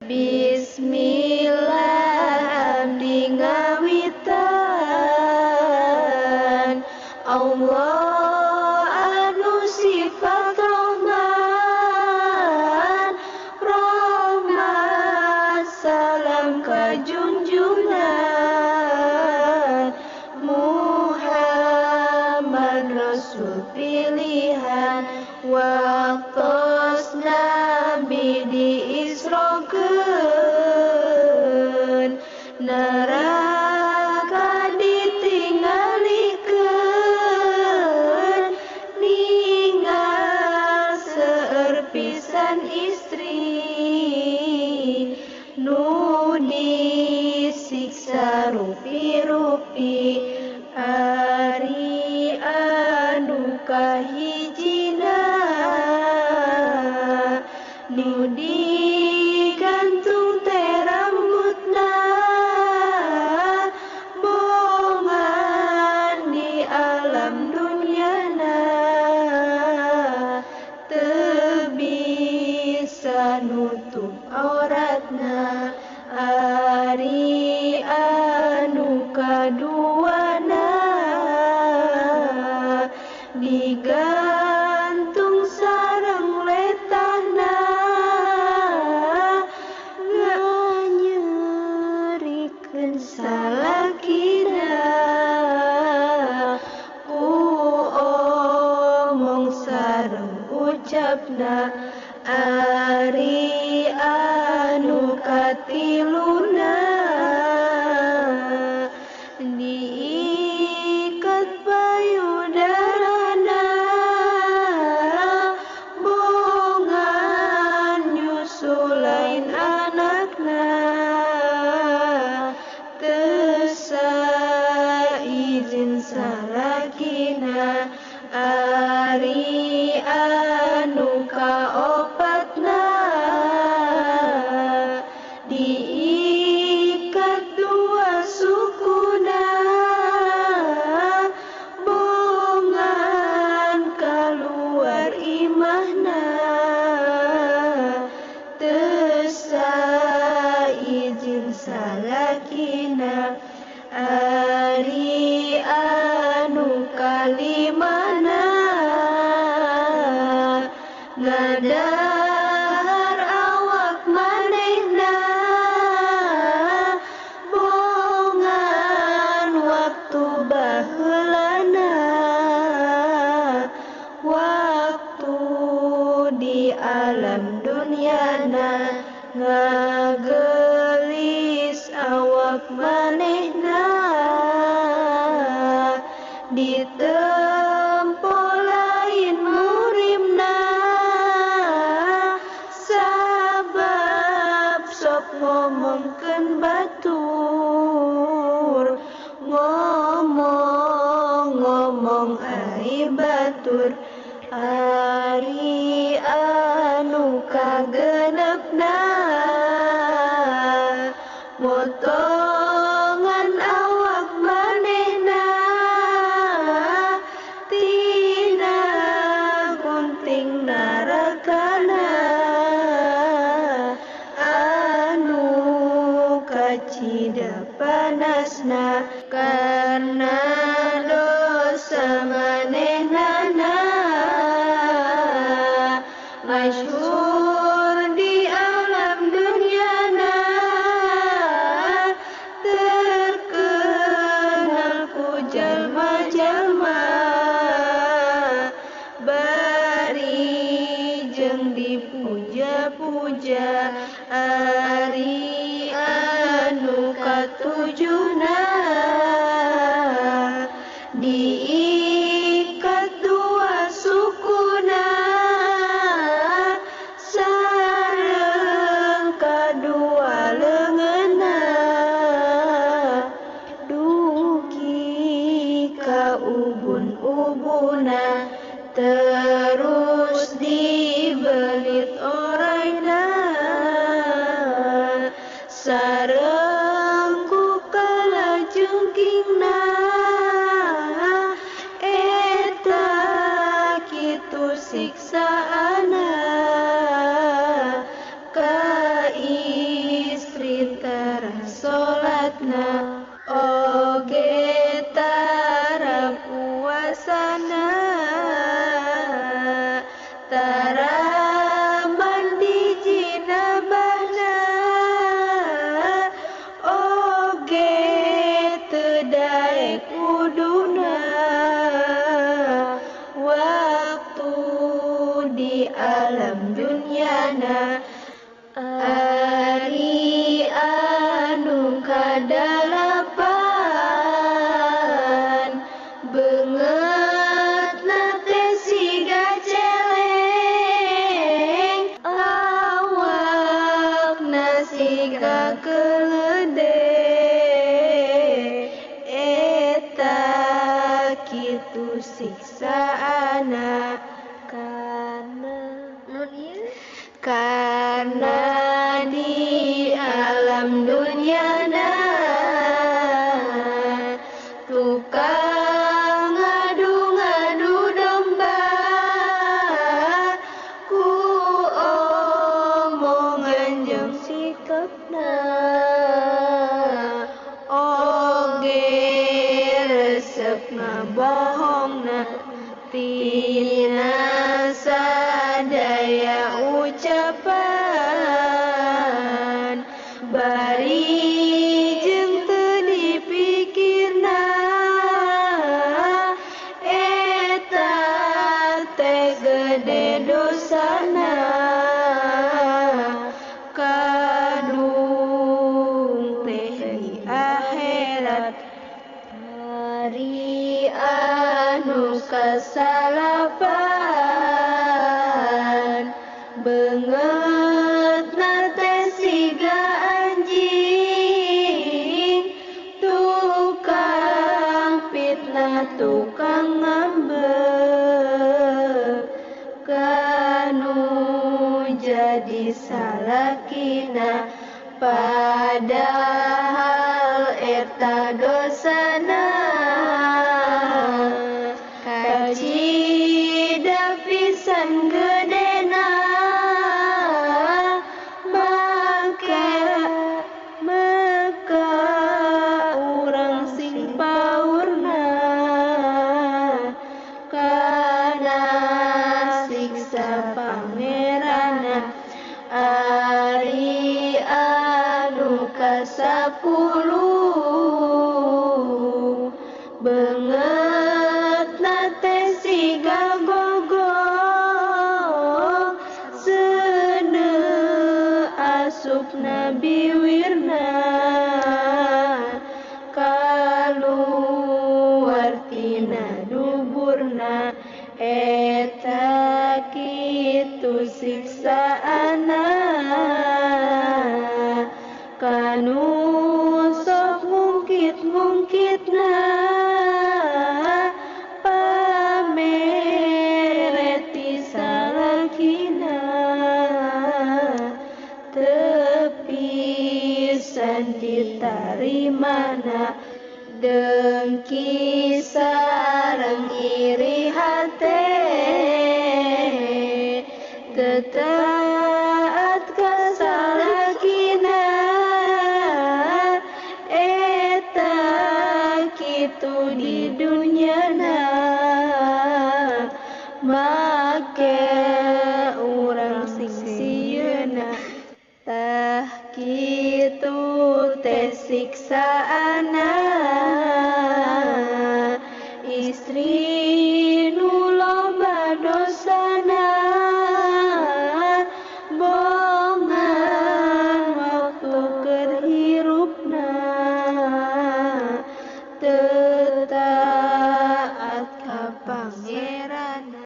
Bismillah abdi ngawitan. Allah anu sifat Rahman, rahmat salam ka junjungan Muhammad Rasul pilihan. Waktos Nabi diisrokeun, neraka ditinggalikeun, ninggal seueur pisan istri nu disiksa rupi-rupi. Ari anu kahijina nu digantung teh rambutna, bongan di alam dunyana, teu bisa nutup auratna. Ari anu kaduana digantung sareng letahna, nganyerikeun salakina ku omong sareng ucapna. Ari anu katiluna diikat payudarana, bongan nyusul lain anakna, teu saizin salakina. Ari anu kaopatna diikat dua sukuna, bongan kaluar imahna, teu saizin salakina. Ari anu kalimana ngadahar awak manehna, bongan waktu baheulana, waktu di alam dunyana, ngagelis awak manehna, ditempo lain murimna, sabab sok ngomongkeun batur, ngomong-ngomong ai batur. Ari anu kagenepna motongan awak manehna, tina gunting narakana, anu kacida panasna, karena dosa manehnana masyhur di alam dunyana, terkenal ku jalma-jalma, bari jeung dipuja-puja. Ari anu katujuna diikat dua sukuna, sareng kadua leungeunna, dugi ka ubun-ubuna, terus dibelit orayna, sareng ku kalajengkingna. Eta kitu siksaana. Ka salatna oge tara puasana tara mandi jinabahna oge teu daek wuduna waktu di alam dunyana. Ari anu kadalapan beungeutna teh siga celeng awakna siga keledek eta kitu siksaana Karena nun ieu karena di alam dunyana tukang ngadu-ngadu domba ku omongan jeung sikapna oge resep ngabohongna tina sadaya ucapan bari jeung teu dipikirna eta teh gede dosana kadung teh di akhirat. Ari anu kasalapan beungeutna teh siga anjing tukang fitnah tukang ngambek kanu jadi salakina padahal eta dosana kacida pisan gedena maka urang sing paurna kana siksa pangeranna. Ari anu kasapuluh beungeutna teh siga gogok seuneu asupna biwirna kaluar tina duburna eta kitu siksaana kanu sok ngungkit-ngungkitna pamereti salakina teu pisan ditarimana dengki sareng iri hate teu taat ka salakina eta kitu di dunyana make urang sing sieuna. Tah kitu teh siksaana.